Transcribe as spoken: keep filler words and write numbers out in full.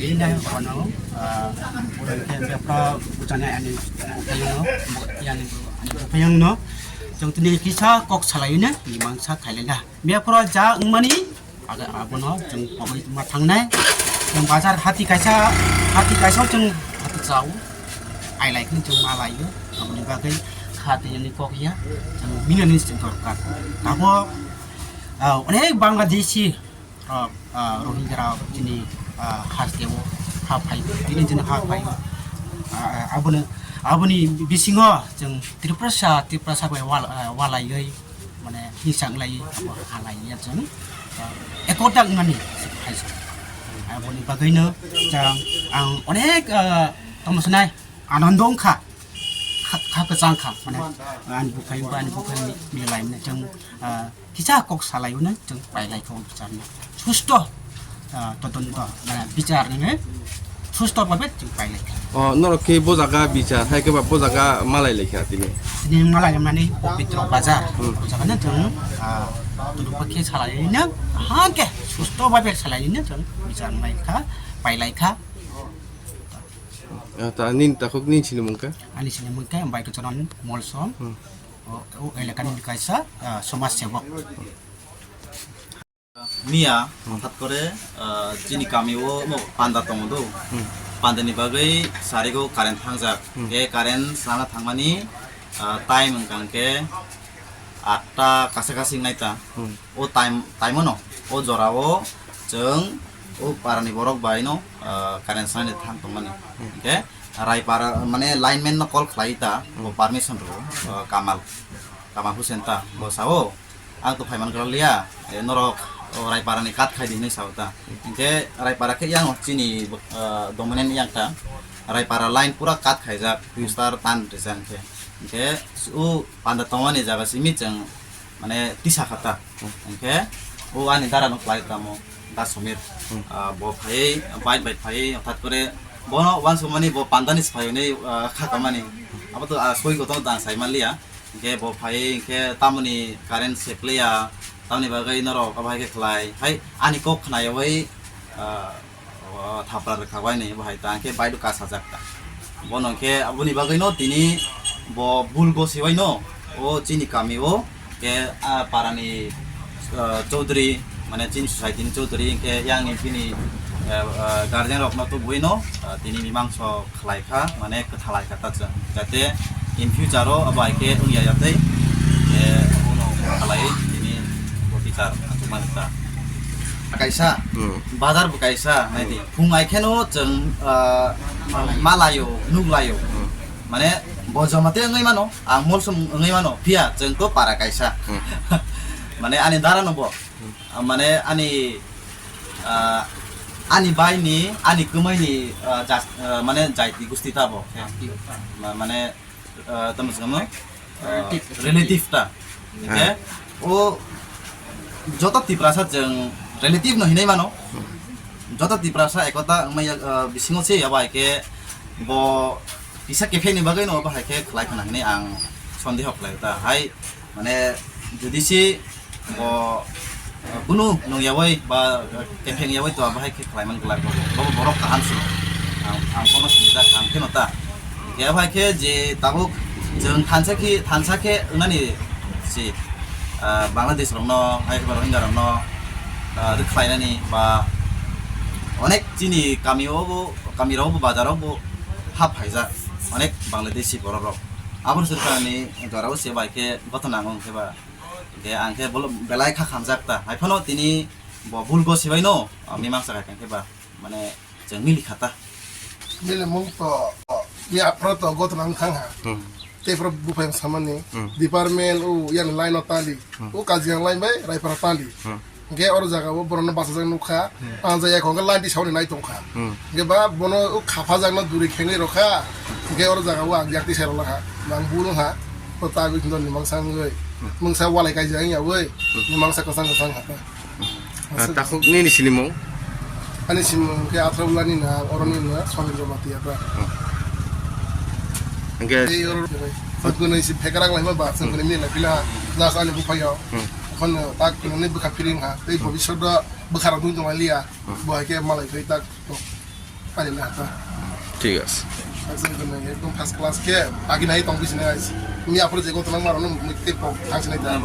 Ini ano, ah, orang yang biasa ucapnya ani, ani, ani, ani, chwng tini kisa kok salaina, mangsa khailena. Biaphoro ja wngmani, aga abono chwng pogwi ma thangnai. Chwng bazar hati kaisa, hati kaisa chwng hati chao. Ailai khe chwng ma laio. Aboni bagwi kha tini kok ya. Chwng minani chwng dorkar. Abo, ah, onek Bangladeshi rok, ah, Rohingya rok chini, ah, hasteo ha phai, tini chini ha phai. Ah, aboni, aboni bisingo chwng Tiprasa, Tiprasa bai wal-, ah, walaiwi mane hingsa wng lai, abo halai ya chwng, ah, ekota wngmani hai se. Aboni bagwino chwng ang onek, ah, tamo sanai anondo wngkha, kha, kha kwchang kha, mane ani bukhai ba ani bukhai milai mane chwng, ah, kisa kok salai mane chwng pailai kha o bichar no. Susto, ah, todonto, mane bichar ni susto babe chwng pailai kha. O, norok khe bo jaga bichar, hai khe ba bo jaga malai lai kha tini. Tini malai mani Pabitra Bazar. Hmm. O jaga no chwng, ah, tudu pakhe salai no, ha khe susto babe salai no chwng bichar mai kha, pailai kha. Ah, ta nini takhuk nini sinimung khe? Ani sinimung khe Baikocharan Molsom. Hmm. O, o elakani kaisa, ah, somaj sebok. Miya, hmm, hothat kore, ah, chini kami o mo panda tongo do. Hmm. Panda ni bagwi sarigo current thangjak. Hmm. Khe current sana thangmani, ah, time wngkha khe atta kasa kasi wngnai ta. Hmm. O time, time o no, o jora o chwng o para ni borok bai no, ah, current sana ni thang tongmani. Hmm. Khe Raipara, mane lineman no call khlai ta, bo, hmm, permission rw, ah, Kamal, Kamal Hussein ta, bo sao. Ang to phaiman kwlaliya, e, norok, o, Raipara ni kat khai di hinwi sao ta. Hinkhe Raipara khe yang chini, e, dominant yang ta. Raipara line pura kat khaijak, twister tan rijak hinkhe. Hinkhe o panda tongmani jaga simi chwng mane tisa kha ta. Hinkhe o ani dara no khlai tamo, Da Somir. Hmm. A, bo phaiwi, bike bai phaiwi, hothat kore bono uansukmani bo pandani se phaiwi, a, kha kamani. Abo to, a, soi kotor da sai manliya. Hinkhe bo phai hinkhe tamoni current se phlaiya, tamoni bagwi norok abo hai khe khlai. Hai ani kok khnayawi, ah, o thapra rwkha bai ni bo hai ta hinkhe bike do kasajak ta. Bono hinkhe aboni bagwi no tini bo bul go sibai no o chini kami o khe, ah, parani, ah, Chaudhary mane chini society ni Chaudhary hinkhe yang ni bini, ah, ah, guardian rok no tubui no, ah, tini mimang so khlai kha, mane kwthalai kha ta chwng, jate in future o abo hai khe wngya ya tei, eh, abono khalai tini bo bichar achukmani ta. Kaisa, hmm, bazar bo kaisa, nai di. Hmm. Phung ai kheno chwng, ah, malayo, nuglayo. Hmm. Mane bo joma tei wngwi mano, ang molsom wngwi mano, phiya chwng to para kaisa. Hmm. Mane ani dara no bo. Hmm. Ah, mane ani, ah, ani bai ni, ani kwmai ni, ah, jas-, ah, mane jaiti gusti ta bo. Ma-, mane, ah, tamo se kamo, ah, relative, relative ta. Ah. Hinkhe o joto Tiprasa chwng relative no hinwi mano. Hmm. Joto Tiprasa ekota wngmaya, ah, bisingo se abo hai khe bo kisa kephek ni bagwi no abo hai khe khlai khna hinwi ang sondeho khlai ta. Hai Mane, jodi se bo, eh, kunu nung yawi ba, eh, kepheng yawi to abo hai khe khlai man glak bo. Bo borok kaham se. Ang, ang bono sinijak, ang kheno ta. Khe abo hai khe je tabuk chwng thansa khe, thansa khe wngnani se, ah, Bangladesh rokno, hai khe ba Rohingya rokno, ah, rwkhlainani ba onek chini kami o bo, kami rok bo, bazar o bo hap phaijak onek Bangladeshi borok rok. Aboni sori khe ani jora o se bai khe gothona ang khe ba. Hingke ang khe bolo belai kha khamjak ta. Hai phano tini bo bul go sibai no, ah, mimang sa khai khe ba. Mane chwng mili kha ta. Mili mung to, ya pro to go to nang thang ha. Hmm. Te pro bu phai samani. Hmm. Department o yang line o tali. Hmm. O kaji yang line bai, rai para tali. Hmm. Hingke oro jaga o borok no bachajak nukha. Hmm. Ang jaya khong khe line di sauni nai tongkha. Hmm. Hingke ba bono o khapha jak no duri khengwi rokha. Hingke oro jaga o ang yak tisai rok lakha. Nang bul wngkha. O ta gwi khindon ni mangsa wngwi. Hmm. Mungsa walai kaijak wngya wi. Hmm. Ni mangsa kwchang kwchang kha ta. Ah, takhuk nini sinimung? Ani sinimung khe Athraulani na, oroni na, Somendra Bhatia ta. Hmm. Hingke ei oro khe bai. Sangkuni si phekrak laima ba, sangkuni mila pila. Jas ani buphayo. Hmm. Khon tak khunani bwkha piring ha. Tei bobiswt do bwkha rok dun tongma liya. Hmm. Bo hai khe malai phai tak. Pailai na ta. Thik ase. Ekdom first class khe agi nai tong bisi nai. Mi apor je goto nang maro no mui te pok thang sinai ta.